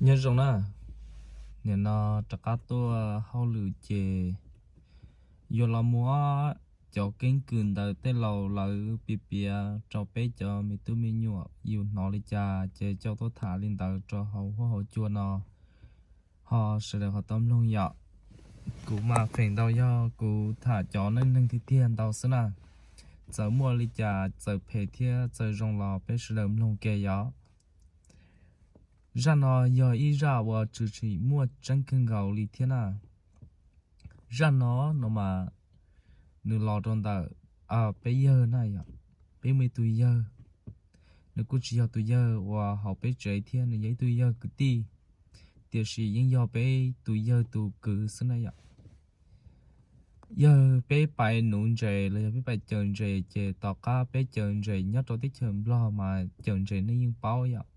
Nyob zoo na, nim no rov qab tuaj hauj lwm ces yuav los muab cov keeb kwm ntawm tej laus lawv piav piav rau peb cov me tub me nyuam yus hnov li cas ces coj tuaj tham li ntawd rau hauv huab hauv cua no, ho sawv daws ho tau mloog yom. Kuv mas feem ntau yog kuv tham cov neej neeg tiag tiag ntau xwb na. Txawm muaj li cas txawm phem thiab txawm zoo los peb sawv daws mloog ke yom. Zaj no yog ib zaj uas tshwm sim muaj tseeb kawg nkaus li thiab na. Zaj no no mas nws los rau ntawm peb yawg na yom. Peb muaj ib tug yawg, nws kuj tsis yog tus yawg uas hauv peb tsev thiab, nws yog ib tug yawg kwv tij, tiam sis yeej yog peb tus yawg tus kwv xwb na yom. Yawg peb pais nuv ntses los yog peb pais cawm ntses ces tom qab peb cawm ntses nyob rau teb chaws Nplog mas cawm ntses nej yeej paub yom.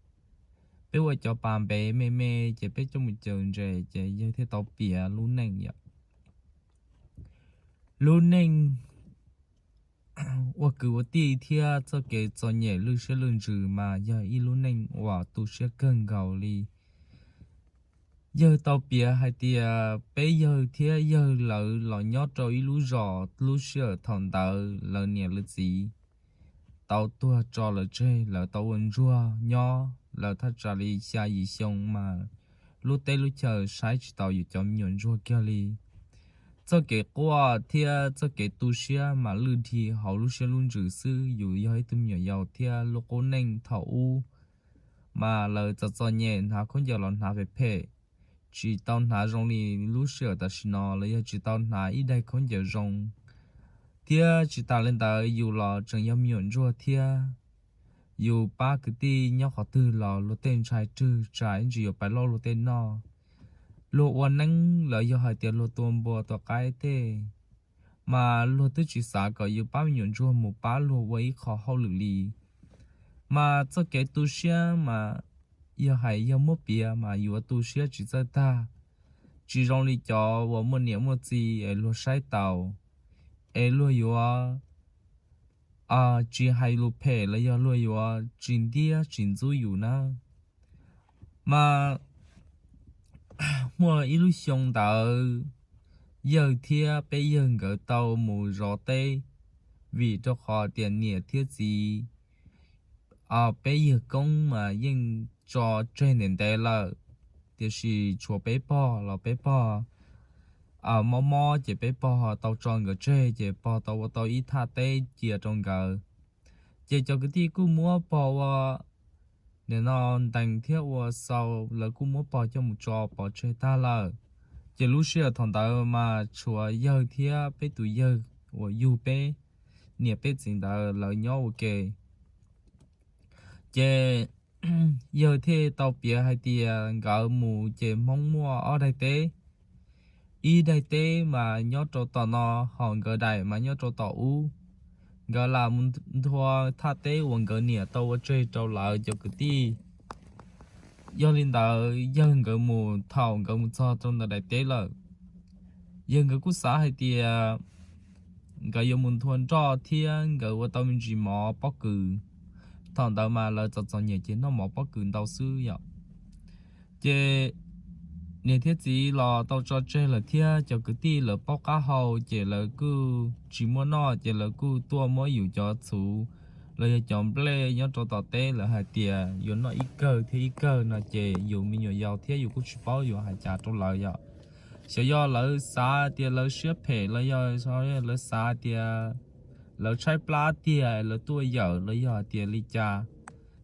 Peb ua cov pas npev me me ces peb coj mus cawm ntses ces yawg thiaj tau piav lub neej yom. Lub neej ua kwv ua tij thiab txoj kev txom nyem lwj siab lwj ntsws mas yog ib lub neej uas tu siab kawg nkaus li. Yawg tau piav hais tias peb yawg thiab yawg lawv los nyob rau ib lub zos, lub sij hawm thaum ntawd lawv niam lawv txiv tau tuag tso lawv tseg, lawv tau ua ntsuag nyob lawv thaj tsam li xya yim xyoo mas lub teb lub chaw saib tsis taus yus cov me nyuam ntsuag kiag li. Txoj kev quaj thiab txoj kev tu siab mas lwj dhia hauv lub siab lub ntsws xwb. Yus yog ib tug me nyuam yaus thiab lub qub neej thaum ub mas lawv txom txom nyem, hnav khaub ncaws los hnav phem phem, tsis tau hnav zoo li lub sij hawm tam sim no los yog tsis tau hnav ib daig khaub ncaws zoo. Thiab tsis tas li ntawd yus los tseem yog me nyuam ntsuag thiab, yus pab kwv tij nyob qhov twg los luag tej ntshai rwg tsam ib ntsis yuav pais loj luag tej noj. Luag ua neeb los yog hais tias luag tua npua tua qaib tej mas luag twb tsis xav kom yus pab me nyuam ntsuag mus pab luag ua ib qho hauj lwm li. Mas txoj kev tu siab mas yog hais yog muab piav mas yuav tu siab tsis txawj tag, tsis zoo li cov uas muaj niam muaj txiv es luag saib taus, es luag yuav tsis hais lus phem los yog luag yuav tsis ntiab tsis ntxub yus na. Mas muaj ib lub xyoo ntawd yawg thiab peb yawg nkawd tau mus zov teb, vim rau qhov tias niam thiab txiv peb yawg koob mas yeej tso tseg ntev ntev lawm, tiam sis tshuav peb pog los peb pog mob mob ces peb pog tau tso nkawd tseg ces pog tau ua tau ib thaj teb cia rau nkawd. Ces cov kwv tij kuj muab pog ua, nim no ntees thiab ua xau, lawv kuj muab pog coj mus tso pov tseg tag lawm. Ces lub sij hawm thaum ntawd mas tshuav yawg thiab peb tus yawg uas yug peb niam peb txiv ntawd lawv nyob ua ke. Ces yawg thiaj tau piav hais tias nkawd mus ces Hmoob muaj ob daig teb, ib daig teb mas nyob rau tom no, ho nkawd daim mas nyob rau tom ub. Nkawd lam mus nthua thaj teb uas nkawd niam tau ua tseg rau lawv cov kwv tij. Yog li ntawd yawg nkawd mus, thaum nkawd mus txog rau ntawm daim teb lawm, yawg nkawd kuj xav hais tias nkawd yuav mus nthua nroj thiab nkawd ua tau me ntsis mov pob kws. Thaum ntawd mas lawv txom txom nyem ces noj mov pob kws ntau xwb yom. Ces niam thiab txiv los tau tso tseg lawm thiab cov kwv tij lawv paub qab hau ces lawv kuj tsis muaj noj ces lawv kuj tuaj muab yus cov txhuv los yog cov nplej nyob rau tom teb, lawv hais tias yuav noj ib kawm thiab ib kawm no ces yus me nyuam yaus thiab yus kuj tsis paub yuav hais cas rau lawv yom. Xyov yog lawv xav tias lawv siab phem los yog lawv xav tias lawv tshaib plab tiag lawv tuaj yawm los yog hais tias li cas.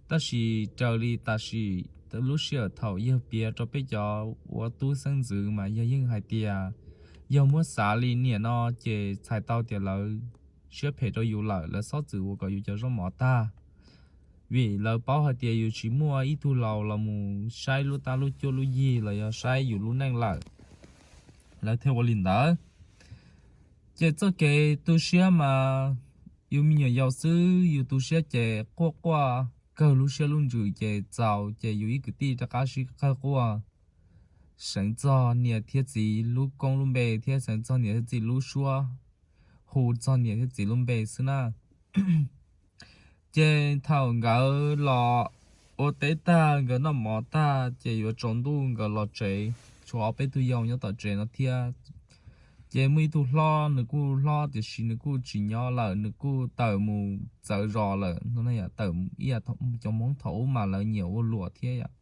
Tab sis raws li tam sim lub sij hawm thaum yawg piav rau peb cov ua tub xeeb ntxwv mas yawg yeej hais tias yog muab xav li niam no ces txhais tau tias lawv siab phem rau yus lawm, lawv xob txwm ua kom yus cov zaub mov tag. Vim lawv paub hais tias yus tsis muaj ib tug laus los mus saib lub tab lub cuab lub yig los yog saib yus lub neej lawm, lawv thiaj ua li ntawd. Ces txoj kev tu siab mas yus me nyuam yaus xwb yus tu siab ces quaj quaj kawg lub siab lub ntsws ces txaus ces yus ib kwv tij rov qab sib qawg quaj, seev txog niam thiab txiv lub koob lub npe thiab seev txog niam thiab txiv lub suab, hu txog niam thiab txiv lub npe xwb na. Ces thaum nkawd los ua teb tag, nkawd noj mov tag ces yuav tsaus ntuj nkawd los tsev, tshuav ob peb tug yau nyob tom tsev no thiab. Ces muaj ib tug hlob, nws kuj hlob tiam sis nws kuj tsis nyob lawm, nws kuj tawm mus txawv zos lawm no. Tawm ib yam cov Hmoob thaum ub mas lawv nyiam ua luam thiab yom.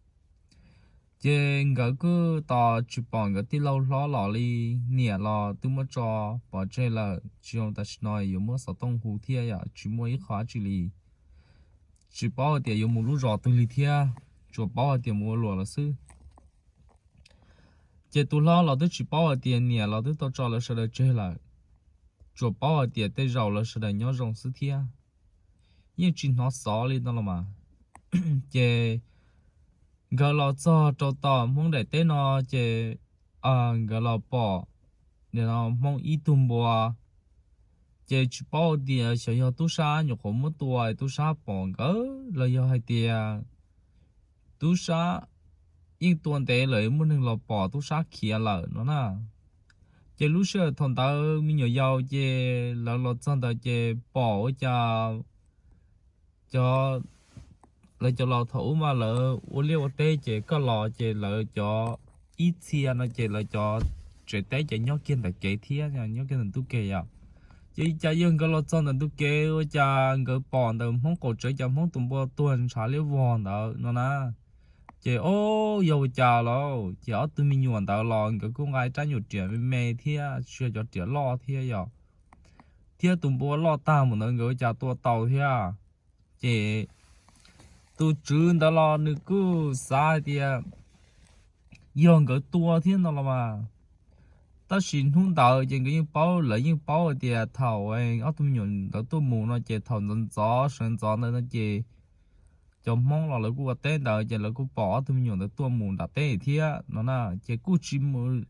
Ces nkawd kuj tos tsis pom nkawd tij laug hlob los li, niam los twb muab tso pov tseg lawm, tsis zoo tam sim no yuav muab xov tooj hu thiab yom, tsis muaj ib qho dab tsi li. Tsis paub hais tias yuav mus lub zos twg li thiab, tsuas paub hais tias mus ua luam lawm xwb. Ces tus hlob los twb tsis paub hais tias niam los twb tau tso lawv sawv daws tseg lawm, tsuas paub hais tias tej zaum lawv sawv daws nyob zoo xwb thiab, yeej tsis hnov xov li no los mas. Ces nkawd los txog rau tom Hmoob daim teb no, ces nkawd los pom Hmoob ib tug npua. Ces tsis paub tias xyov yog tub sab nyuam qhuav muab tua tub sab pom nkawd los yog hais tias tub sab yeej tua ntev lawm muaj neeg los pom tub sab khiav lawm no na. Ces lub sij hawm thaum ntawd me nyuam yaus ces lawv los txog ntawd ces pom ua cas cov, lawv cov los thaum ub mas lawv ua liaj ua teb ces koj los ces lawv cov ib txhia no ces lawv cov tsev teb ces nyob kiag ntawm kev thiab, nyob kiag ntawm ntug kev yom. Ces cas yog nkawd los txog ntawm ntug kev ua cas nkawd pom ntawm Hmoob qaum tsev cov Hmoob tus npua tuag ntshav liab vog ntawd no na. Ces o, yog ua cas los ces ob tug me nyuam ntawd los nkawd kuj nqa rab nyuam riam me me thiab, tsis yog cov riam loj thiab yom, thiab tus npua loj tag mus ntawd nkawd ua cas tua tau thiab. Ces tus tswv ntawd los nws kuj xav hais tias yog nkawd tua thiab no los mas. Tab sis hnub ntawd ces nkawd yeej paub, lawv yeej paub hais tias thaum ob tug me nyuam ntawd tuaj mus no ces thaum ntxov ntxov sawv ntxov ntawd no ces cov Hmoob los lawv kuj ua teb ntawd ces lawv kuj pom ob tug me nyuam ntawd tuaj mus nram teb thiab no na. Ces kuj tsis mus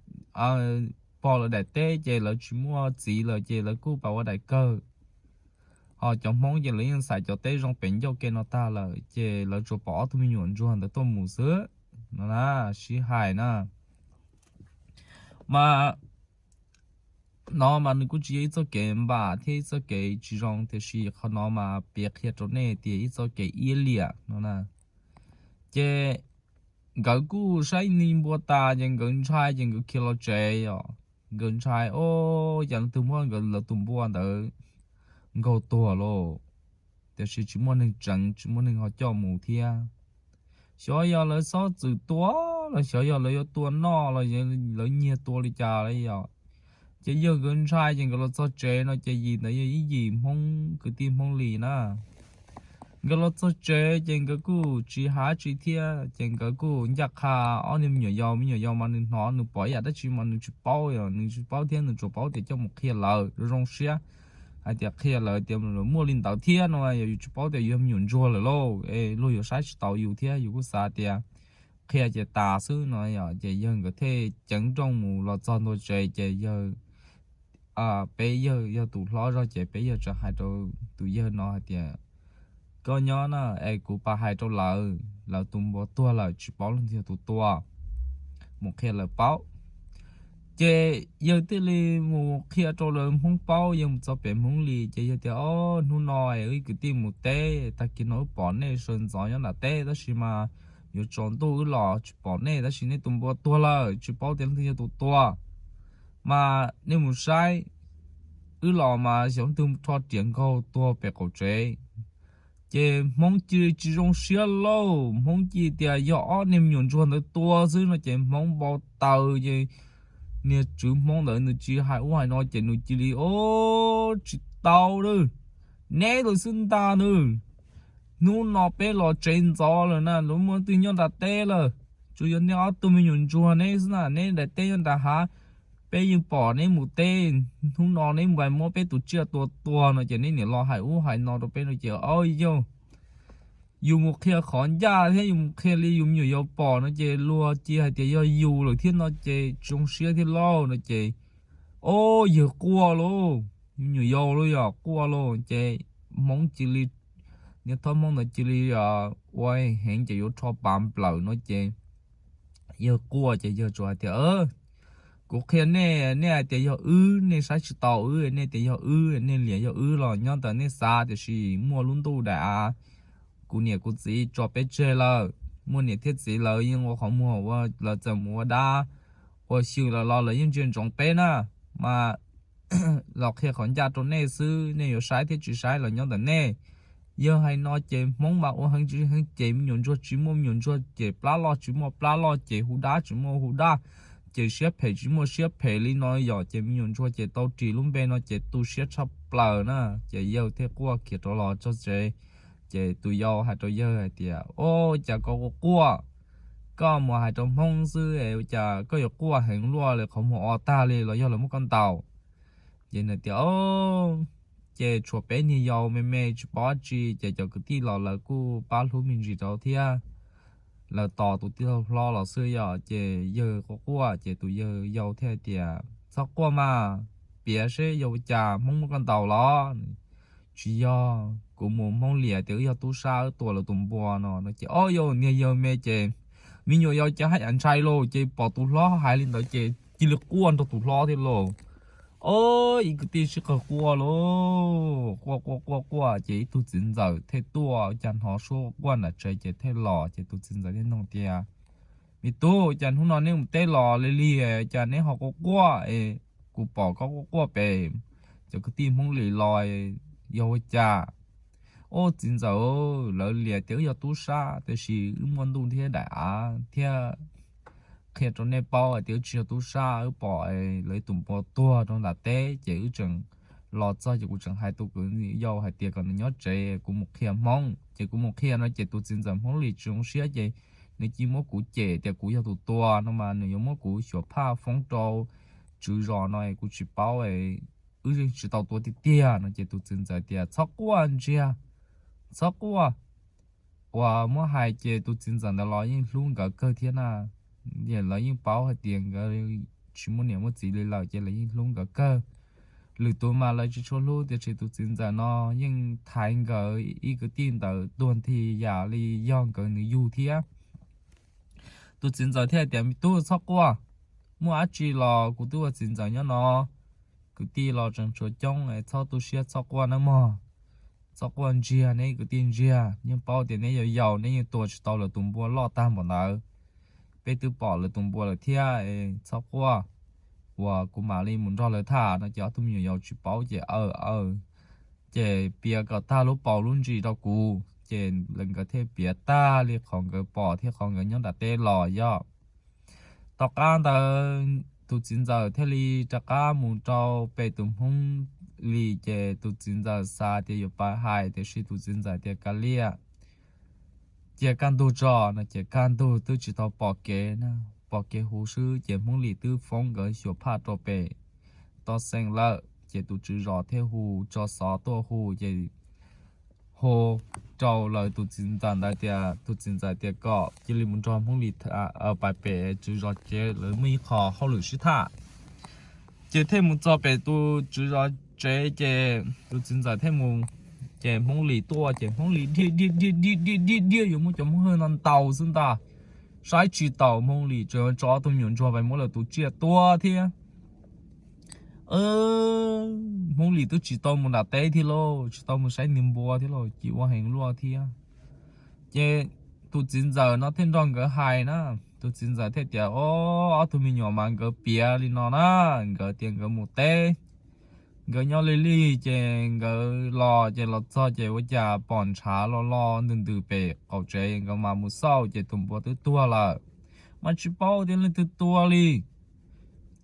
pog lawv daim teb ces lawv tsis muaj txiv lawm ces lawv kuj pab ua daim kawg. Ho cov Hmoob ces lawv yeej xaiv cov teb zoo pem ncauj ke no tag lawm ces lawv tsuas pom ob tug me nyuam ntsuag ntawd tuaj mus xwb no na, sib hais na. Mas no mas nws kuj tsis yog ib txoj kev npam thiab ib txoj kev tsis zoo, tiam sis qhov no mas piav qhia rau nej tias ib txoj kev iab liam no na. Ces nkawd kuj saib npua tas ces nkawd ntshai ces nkawd khiav los tsev os. Nkawd ntshai, o, yam leej twg muab nkawd lawv tus npua ntawd nkaug tuag lauj, tiam sis tsis muaj neeg tseev, tsis muaj neeg ho coj mus thiab. Xyov yog lawv xob txwm tua los xyov yog lawv yuav tua noj los lawv nyiag tua li cas li yom. Ces yawg nkawd ntshai ces nkawd los txog tsev no ces yim ntawd yog ib yim Hmoob kwv tij Hmoob li na. Nkawd los txog tsev ces nkawd kuj tsis hais tsi thiab ces nkawd kuj ncaj qha ob niag me nyuam yaus, me nyuam yaus mas nws hnov nws pom ib yam dab tsi mas nws tsis paub, nws tsis paub thiab nws tsuas paub tias coj mus qhia lawv zoo zoo siab, hais tias qhia lawv tias muaj li ntawd thiab no, yus tsis paub tias yus yog me nyuam ntsuag lawm lauj, luag yuav saib tsis taus yus thiab yus kuj xav tias qhia ces tas xwb no. Ces yawg nkawd thiaj ceev nrooj mus los txog ntua tsev ces yawg, peb yawg yog tus hlob zog ces peb yawg txawm hais rau tus yawg no hais tias, koj nyob na, es kuv pab hais rau lawv, lawv tus npua tuag lawm tsis paub leej twg yog tus tua, mus qhia lawv paub. Ces yawg thiaj li mus qhia rau lawv Hmoob paub, yawg mus txog pem Hmoob li ces yawg tias, o, hnub no es wb ib kwv tij mus teb, tag kis no wb pom nej sawv ntxov nyob nram teb tab sis mas yuav tsaus ntuj wb los tsis pom nej, tab sis nej tus npua tuag lawm tsis paub tias leej twg yog tus tua, mas nej mus saib, wb los mas xyov leej twg rho riam nkaug tuag pem qaum tsev. Ces Hmoob cia li tsis zoo siab lauj, Hmoob cia tias yog ob niag me nyuam ntsuag ntawd tua xwb no ces Hmoob npau taws ces niag tswv Hmoob ntawd nws tsis hais ub hais no ces nws cia li, o, tsis tau lawm, neb lawm xwb ntag nws. Hnub no peb los tsev ntxov lawm na, lawv muaj twg nyob nram teb lawm, tsuas yog nej ob tug me nyuam ntsuag neb xwb na, neb daim teb nyob nram hav, peb yeej pom neb mus teb, hnub no neb mus muab peb tus tsiaj tua tuag no ces neb niam los hais ub hais no rau peb no ces, o, yog yus mus qhia qhov ncaj thiab yus mus qhia li yus me nyuam yaus pom no ces luag cia hais tias yog yus lawm thiab no ces tsis zoo siab thiab lauj no ces, o, yawg quaj lauj, me nyuam yaus lauj yog quaj lauj ces Hmoob cia li, niag thob Hmoob ntawd cia li ua heev ces yuav rho pas nplawm no ces yawg quaj ces yawg tsuas hais tias, kuv qhia nej, nej hais tias yog wb, nej saib tsis taus wb, nej tias yog wb, nej liam yog wb los nyob ntawm nej xav, tiam sis muaj lub ntuj daim av kuv niam kuv txiv tso peb tseg lawm. Muaj niam thiab txiv lawv yeej ua qhov muag ua, lawv txawm mus ua dab ua xyw lawm los lawv yeej ntsia ntsoov peb na. Mas los qhia qhov ncaj rau nej xwb, nej yuav saib thiab tsis saib los nyob ntawm nej. Yawg hais no ces Hmoob mas ua heev tsis heev ces me nyuam ntsuag tsis muaj me nyuam ntsuag ces plab loj tsis muaj plab loj ces hu dab tsis muaj hu dab, ces siab phem tsis muaj siab phem li no yom, ces me nyuam ntsuag ces tau ris lub npe no ces tu siab tshaj plaws na. Ces yawg thiaj quaj khiav rov los txog tsev. Ces tus yau hais rau yawg hais tias, Ua cas koj quaj quaj? Koj mus hais rau Hmoob xwb es ua cas koj yuav quaj heev luaj li, qhov muag o tag li los yog lawv muab koj ntaus? Ces nws tias, Ces tshuav peb niag yau me me tsis paub dab tsi ces cov kwv tij los lawv kuj pab hlub me ntsis rau thiab. Lawv tos tus tij laug hlob los xwb yom, ces yawg quaj quaj ces tus yawg yau thiaj tias, Txhob quaj mas, piav seb yog ua cas Hmoob muab koj ntaus los? Tsis yog, kuv mus Hmoob liam tias wb yog tub sab wb tua lawv tus npua no no ces, o yau, niag yawg me ces me nyuam yaus ces haj yam ntshai lauj, ces pom tus hlob hais li ntawd ces cia li quaj nrog tus hlob thiab lauj. O, ib kwv tij sib qawg quaj lauj, quaj quaj quaj quaj ces ib tug txiv ntxawm thiaj tuaj, cas hnov suab quaj nram tsev ces thiaj los ces tus txiv ntxawm thiaj nug tias, Me tub, cas hnub no neb mus teb los li li, cas neb ho quaj quaj es kuv pom koj quaj quaj pem cov kwv tij Hmoob Lis los, yog ua cas? Ub, txiv ntxawm, lawv liam tias wb yog tub sab tiam sis wb muaj ntuj thiab daim av thiab qhia rau nej paub hais tias wb tsis yog tub sab, wb pom lawv tus npua tuag rau nram teb ces wb tseem los txog ces kuv tseem hais tus kwv yau hais tias kom nws nyob tsev kuv mus qhia Hmoob, ces kuv mus qhia no ces tus txiv ntxawm Hmoob Lis tsis zoo siab ces nws cia muab kuv cem tias kuv yog tus tua no mas nws yuav muab kuv xyuas phaj foob rau tswv zos no kuv tsis paub, wb yeej tsis tau tua tiag tiag no ces tus txiv ntxawm tias, Txhob quaj ntsiag, txhob quaj, uas muab hais ces tus txiv ntxawm ntawd los yeej hlub nkawd kawg thiab na. Lawv yeej paub hais tias nkawd tsis muaj niam muaj txiv li lawm ces lawv yeej hlub nkawd kawg. Lwm tus mas lawv tsis tshua hlub tiam sis tus txiv ntxawm no yeej thaiv nkawd ib kwv tij ntawd tuag nthi yam li yog nkawd nws yug thiab. Tus txiv ntxawm thiaj tias, Me tub, txhob quaj, muaj dab tsi los kuv twb ua txiv ntxawm nyob no. Kwv tij los tseem tshuav coob, txhob tu siab txhob quaj nawb mog. Txhob quaj ntsiag, neb kwv tij ntsiag, yeej paub tias neb yau yau neb yeej tua tsis tau lawv tus npua loj tag npaum ntawd. Peb twb pom lawv tus npua lawm thiab, txhob quaj, uas kuv mam li mus nrog lawv tham no ces ob tug me nyuam yaus tsis paub ces aw aw, ces piav kom tag lub paus lub ntsis rau kuv ces nkawd thiaj piav tag li qhov nkawd pom thiab qhov nkawd nyob nram teb los yog. Tom qab ntawd tus txiv ntxawm thiaj li rov qab mus rau pem tus Hmoob Lis ces tus txiv ntxawm xav tias yuav pab hais tiam sis tus txiv ntxawm tias, Kav liam, cia kaj ntug tso no ces kaj ntug twb tsis tau pom kev na, pom kev huv xwb ces Hmoob Lis twb foob nkawd xyuas phaj rau pem toj xeem lawm ces tus tswv zos thiaj hu tso xov tuaj hu ces hu rau lawv tus txiv ntxawm ntawd tias, tus txiv ntxawm tias kom cia li mus nrog Hmoob Lis pais pem tswv zos tsev lawv muaj ib qho hauj lwm sib tham. Ces thiaj mus txog pem tus tswv zos tsev ces tus txiv ntxawm thiaj mus, ces Hmoob Lis tuaj ces Hmoob Lis dhia dhia dhia dhia dhia dhia dhia yuav muab cov Hmoob Hawj no ntaus xwb ntag. Saib tsis taus Hmoob Lis tseem tso ob tug me nyuam ntsuag pais muab lawv tus tsiaj tua thiab. Hmoob Lis twb tsis tau mus nram teb thiab lauj, tsis tau mus saib nws npua thiab lauj, cia ua heev luaj thiab. Ces tus txiv ntxawm no thiaj nrog nkawd hais na, tus txiv ntxawm thiaj tias, O, ob tug me nyuam mas nkawd piav li no na, nkawd tias nkawd mus teb, nkawd nyob li li ces nkawd los ces los txog ces ua cas pom ntshav lo lo ntws ntws pem qaum tsev, nkawd mas mus xauj ces tus npua twb tuag lawm, mas tsis paub tias leej twg tua li.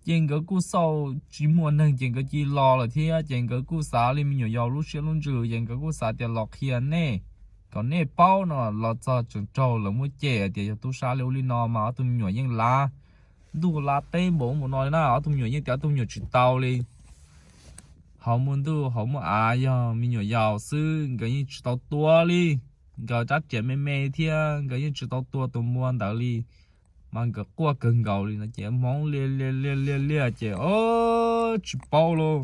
Ces nkawd kuj xauj tsis muaj neeg ces nkawd cia li los lawm thiab ces nkawd kuj xav li me nyuam yaus lub siab lub ntsws ces nkawd kuj xav tias los qhia nej, kom nej paub no los txog tseem raug lawv muab cem tias yog tub sab li ub li no mas ob tug me nyuam yeej lav ntuj lav teb npaum ub npaum no li na, ob tug me nyuam yeej tias ob tug me nyuam tsis tau li. Hauv muaj ntuj hauv muaj av yog me nyuam yaus xwb nkawd yeej tsis tau tua li. Nkawd rab riam me me thiab nkawd yeej tsis tau tua tus npua ntawd li. Mas nkawd quaj kawg nkaus li no ces Hmoob liaj liaj liaj liaj liaj ces o tsis paub lauj.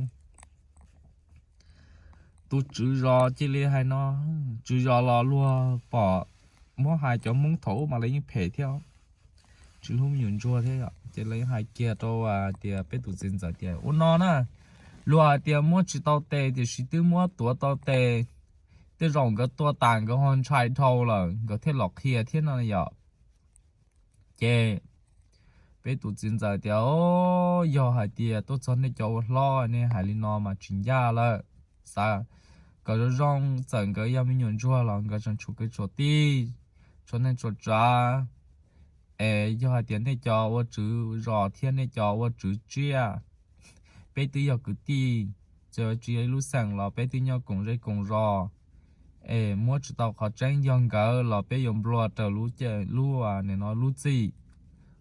Tus tswv zos cia li hais no, tswv zos los luag pom muab hais cov Hmoob thaum ub mas lawv yeej phem thiab, tsis hlub me nyuam ntsuag thiab yom, ces lawv yeej hais kiag rau tias peb tus txiv ntxawm tias ua no na, luag hais tias muab tsis tau tes tiam sis twb muab tuav tau tes, Tej zaum nkawd tua tas nkawd ho ntshai dhau lawm nkawd thiaj los qhia thiab no yom. Ces peb tus txiv ntxawm tias, Yog hais tias tuaj txog nej cov ua hlob nej hais li no mas tsis ncaj lawm. Xav kom zoo zoo, txawm nkawd yog me nyuam ntsuag los nkawd tseem tshuav kwv tshuav tij, tshuav neej tshuav tsav. Es yog hais tias nej cov ua tswv zos thiab nej cov ua tswv tsiaj, peb twb yog kwv tij, txawm tsis yog ib lub xeem los peb twb nyob koom zej koom zos. Es muab tsis tau qhov tseeb, yog nkawd los peb yuav nplua raws lub, lub, no lub txim.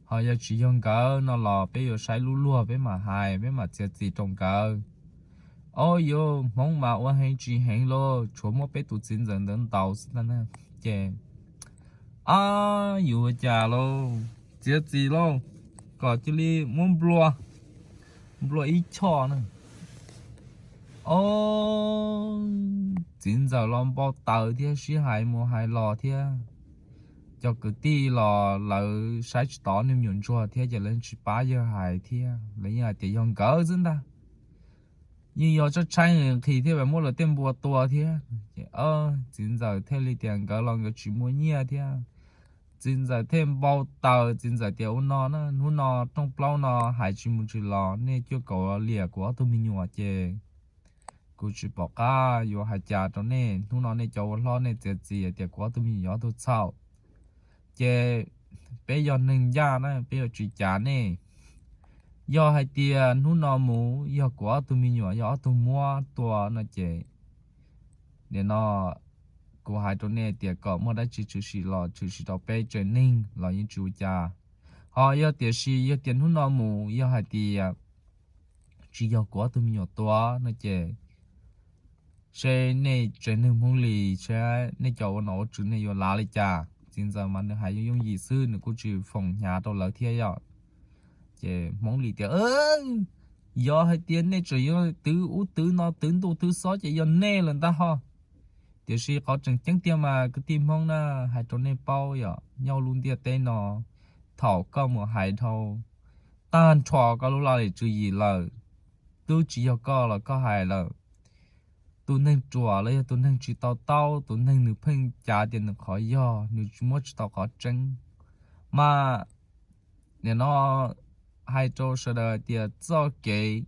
Ho yog tsis yog nkawd no los peb yuav saib lub luag peb mam hais peb mam txiav txim rau nkawd. Ob yuv Hmoob mas ua heev tsis heev lauj, tshuav muab peb tus txiv ntxawm ntawd ntaus xwb ntag. Ces, a, yuav ua cas lauj, txiav txim lauj, kom cia li muab nplua, nplua ib choj na. Ob, txiv ntxawm los npau taws thiab sib hais mus hais los thiab. Cov kwv tij los lawv saib tsis tau ob niag me nyuam ntsuag thiab ces lawv tsis pab yawg hais thiab, lawv yeej hais tias yog nkawd xwb ntag. Yeej yog tshaib tshaib nqhis thiab muab lawv tej npua tua thiab. Txiv ntxawm thiaj li tias nkawd los nkawd tsis muaj nyiaj thiab. Txiv ntxawm thiaj npau taws, txiv ntxawm tias ua no na, hnub no rooj plaub no hais tsis mus tsis los nej cuaj kaum liam kuv ob tug me nyuam ces kuv tsis pom qab yuav hais cas rau nej. Hnub no nej cov ua hlob nej txiav txim hais tias kuv ob tug me nyuam yog ob tug txhaum, ces peb yog neeg ncaj na peb yuav tsis cav nej. Yog hais tias hnub no mus yog kuv ob tug me nyuam yog ob tug muab tua no ces, nim no kuv hais rau nej tias kom muaj dab tsi tshwm sim los tshwm sim rau peb tsev neeg los yeej tsis ua cas. Ho yog tiam sis yog tias hnub no mus yog hais tias tsis yog kuv ob tug me nyuam tua no ces seb nej tsev neeg Hmoob Lis, seb nej cov ua nom ua tswv nej yuav lav li cas. Txiv ntxawm mas nws hais yooj yooj yim xwb, nws kuj tsis foom hnyav rau lawv thiab yom. Ces Hmoob Lis tias, yog hais tias nej tseem yuav twv ub twv no twv ntuj twv xob ces yog nej lawm ntag ho. Tiam sis qhov tseem ceeb tiag mas kwv tij Hmoob na, hais rau nej paub yom, nyob lub ntiaj teb no, thaum koj mus hais dhau tag nrho koj lub laj lim tswv yim lawm, twb tsis yog koj los koj hais lawm. Tus neeg ruam los yog tus neeg tsis to taub, tus neeg nws pheej cav tias nws qhov yog, nws muab tsis tau qhov tseeb. Mas nim no hais rau sawv daws hais tias txoj kev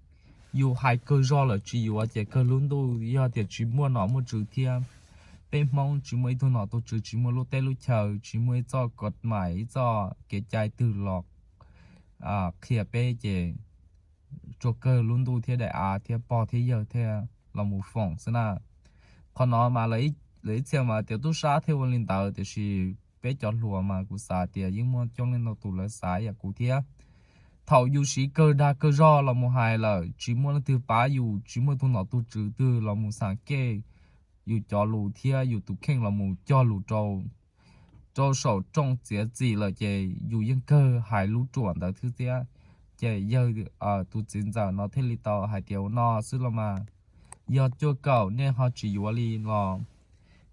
yus hais kawg zog lawm tsis yuav ces kawg lub ntuj, yog tias tsis muaj nom muaj tswv thiab. Peb Hmoob tsis muaj ib tug nom tug tswv, tsis muaj lub teb lub chaw, tsis muaj ib txoj kod mais, ib txoj kev cai twg los qhia peb ces tsuas kawg lub ntuj thiab daim av thiab pog thiab yawg thiab los mus foom xwb na. Qhov no mas lawv ib txhia mas tias tub sab thiaj ua li ntawd, tiam sis peb cov hluas mas kuv xav tias yeej muaj coob leej ntau tus lawv xav yam kuv thiab. Thaum yus siv kawg dag kawg zog los mus hais lawm tsis muaj leej twg pab yus, tsis muaj tus nom tus tswv twg los mus xam kej yus cov lus thiab yus tus kheej los mus cog lus rau, rau saum rooj txiav txim lawm ces yus yeej kawg hais lub ruam ntawd thiab. Ces yawg, tus txiv ntxawm no thiaj li tau hais tias ua no xwb los mas, yog cuaj kaum nej ho tsis yuav li los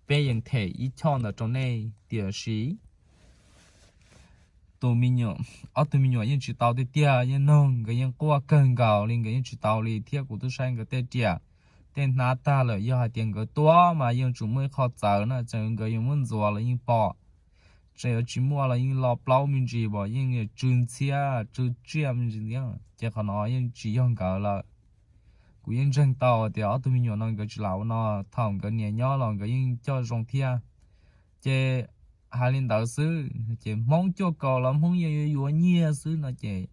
peb yeej them ib choj ntawd rau nej. Tiam sis tus me nyuam, ob tug me nyuam yeej tsis tau tiag tiag, yeej noog nkawd yeej quaj kawg nkaus li nkawd yeej tsis tau li thiab. Kuv twb saib nkawd tej riam tej hnab tag lawm, yog hais tias nkawd tua mas yeej tsuas muaj ib qho txawv na, tseem nkawd yuav muab ntxuav los yeej pom, tseem yuav tsis muaj los yeej lo plaub me ntsis, pom yeej tsw ntxhiab tsw tsiaj me ntsis thiab. Ces qhov no yeej tsis yog nkawd lawm. Kuv yeej ntseeg tau tias ob tug me nyuam no nkawd tsis lam ua no, thaum nkawd niam nyob los nkawd yeej coj zoo thiab. Ces hais li ntawd xwb ces Hmoob cuaj kaum los Hmoob yeej yuav yuav nyiaj xwb no ces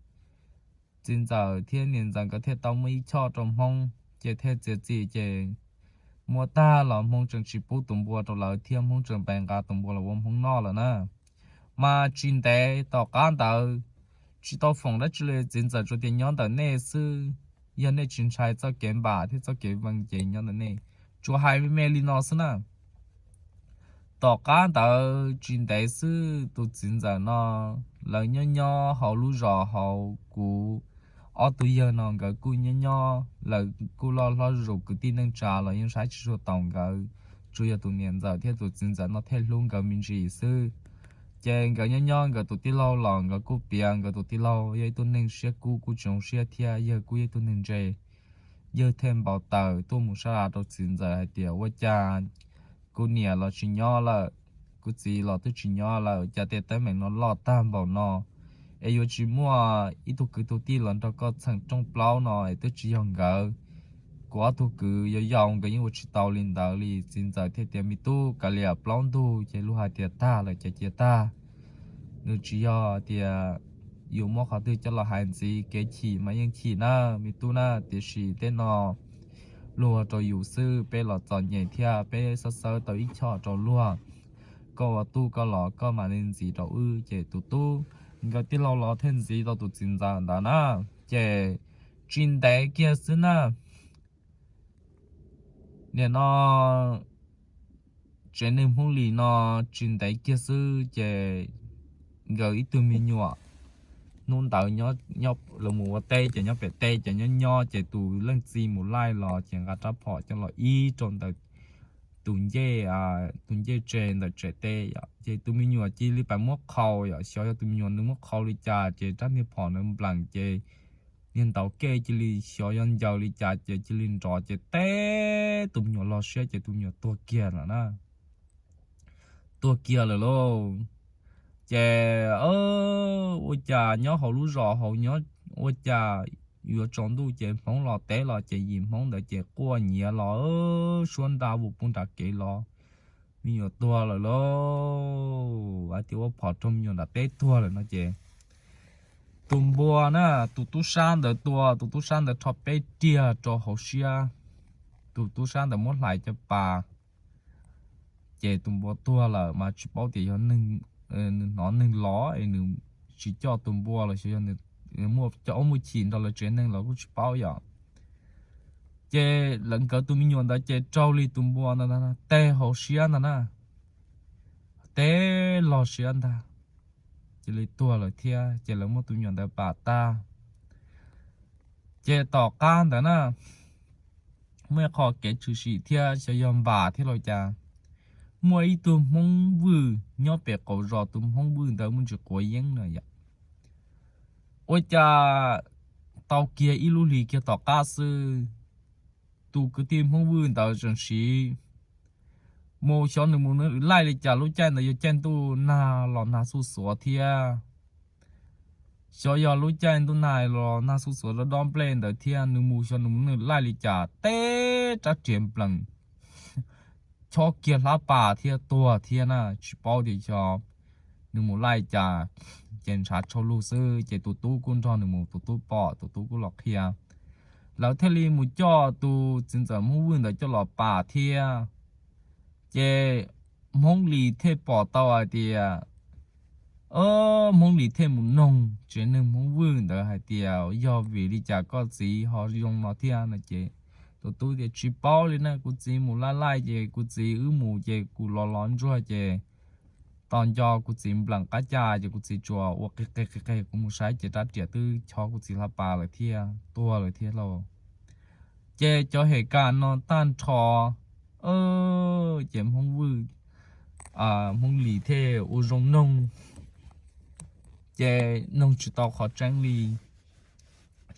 txiv ntxawm thiab niam ntxawm nkawd thiaj tau muaj ib choj rau Hmoob ces thiaj txiav txim ces muab tag los Hmoob tseem tsis pub tus npua rau lawv thiab Hmoob tseem npe nqa tus npua los ua Hmoob noj lawm na. Mas tsis ntev tom qab ntawd, tsis tau foom dab tsi li, txiv ntxawm tsuas tias nyob ntawm nej xwb, yog nej tsis ntshai txoj kev npam thiab txoj kev vees ces nyob ntawm nej. Tsuas hais me me li no xwb na. Tom qab ntawd tsis ntev xwb tus txiv ntxawm no, lawv nyob nyob hauv lub zos hauv, kuv ob tug yawg no nkawd kuj nyob nyob, lawv kuj loj hlob zuj zus, kwv tij neej tsa los yeej saib tsis tshua taus nkawd, tsuas yog tus niam ntxawm thiab tus txiv ntxawm no thiaj hlub nkawd me ntsis xwb. Ces nkawd nyob nyob nkawd tus tij laug los nkawd kuj piav, nkawd tus tij laug yog ib tug neeg siab kub kuj tsis zoo siab thiab yawg kuj yog ib tug neeg ntse. Yawg thiaj npau taws tuaj mus sab laj rau txiv ntxawm hais tias ua cas kuv niam los tsis nyob lawm, kuv txiv los twb tsis nyob lawm, cas tej teeb meem no loj tag npaum no, es yuav tsis muaj ib tug kwv tug tij los nrog koj txheem rooj plaub no es twb tsis yog nkawd. Kuv ob tug kwv yau yau nkawd yeej ua tsis tau li ntawd li. Txiv ntxawm thiaj tias, me tub, kav liam, plaub ntug ces luag hais tias tag lawm ces cia tag. Nws tsis yog tias yus muab qhov twg coj los hais ntxiv, kev chim mas yeej chim na, me tub na, tiam sis tej no luag rau yus xwb, peb los txom nyem thiab peb xawb xawb tau ib choj rau luag. Koj ua tub koj los koj mam li ntxiv rau wb. Ces tus tub, nkawd tij laug los thiaj ntxiv tau tus txiv ntxawm ntawd na. Ces tsis ntev kiag xwb na, nim no tsev neeg Hmoob Lis no tsis ntev kiag xwb ces nkawd ib tug me nyuam, hnub ntawd lawv mus ua teb ces nyob pem teb ces nyob nyob ces tus leej txiv mus laij los ces nqa rab phom coj los ib rau ntawm tus ncej, tus ncej tsev ntawm tsev teb yom, ces tus me nyuam cia li pab muab qhau yom, xyov yog tus me nyuam nws muab qhau li cas ces rab niag phom ntawd nplees ces niag ntaus kej cia li xyov yog ncaws li cas ces cia li nrov ces teb tus me nyuam loj siab ces tus me nyuam tuag kiag lawm na. Tuag kiag lawm lauj. Ces ua cas nyob hauv lub zos hauv nyob ua cas yuav tsaus ntuj ces Hmoob los teb los ces yim Hmoob ntawd ces quaj nyiav los suab nra vus pug nram kev los, me nyuam tuag lawm lauj, hais tias ua phom raug me nyuam nram teb tuag lawm no ces tus npua na, tus tub sab ntawd tua, tus tub sab ntawd rho peb riag rau hauv siab, tus tub sab ntawd muab hlais cov pas, ces tus npua tuag lawm mas tsis paub tias yog nws hnov neeg los es nws tsis coj tus npua los xyov yog nws muaj coj ua muaj chim nrog lawv tsev neeg los kuj tsis paub yom. Ces lawv nkawd tus me nyuam ntawd ces raug li tus npua ntawd teg hauv siab ntag na, teb log siab ntag, cia li tuag lawm thiab ces lawv muab tus me nyuam ntawd pam tag. Ces tom qab ntawd na, muaj ib qho kev tshwm sim thiab xyov yog npam thiab los cas, muaj ib tug Hmoob Vwj nyob pem qaum zos, tus Hmoob Vwj ntawd muaj ntsis quav yeeb na yom. Ua cas tau kiag ib lub hlis kiag tom qab xwb, tus kwv tij Hmoob Vwj ntawd tseem siv mus xyov nws mus nws laij li cas, lub caij ntawd yog caij ntuj nag los nag xuj xuav thiab. Xyov yog lub caij ntuj nag los nag xuj xuav dob dob nplej ntawd thiab, nws mus xyov nws mus nws laij li cas teb rab riam nplees chob kiag hlab pas thiab tuag thiab na, tsis paub tias xyov nws mus laij cas. Ces ntshav tshau lug xwb ces tus tub kuj nrog nws mus, tus tub pom tus tub kuj los qhia, lawv thiaj li mus coj tus txiv ntxawm Hmoob Vwj ntawd coj los pam thiab. Ces Hmoob Lis thiaj pom tau hais tias, Hmoob Lis thiaj mus noog tsev neeg Hmoob Vwj ntawd hais tias, yog vim li cas koj txiv ho zoo no thiab no ces tus tub tias, tsis paub li na, kuv txiv mus laij laij ces kuv txiv wb mus ces kuv los los ntsuag ces tos nco kuv txiv nplees qab ca ces kuv txiv tsuas ua qig qig qig qig, kuv mus saib ces rab riam twb chob kuv txiv hlab pas lawm thiab tuag lawm thiab lauj. Ces cov hem kas no tag nrho, ces Hmoob Vwj, Hmoob Lis thiaj ua zoo noog, ces noog tsis tau qhov tseeb li.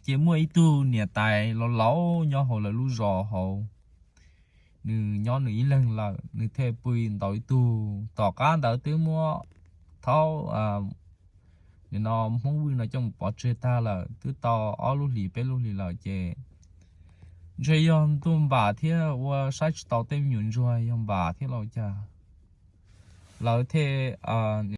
Ces muaj ib tug niam tais laus laus nyob hauv lawv lub zos hauv, nws nyob nws ib leeg lawm, nws thiaj pw ntaus ib tug. Tom qab ntawd twb muab thaub, nim no Hmoob Vwj no coj mus pov tseg tag lawm, twb tau ob lub hlis peb lub hlis lawm ces ntshe yog ntuj npam thiab ua saib tsis tau tej me nyuam ntsuag, yog npam thiab los cas, lawv thiaj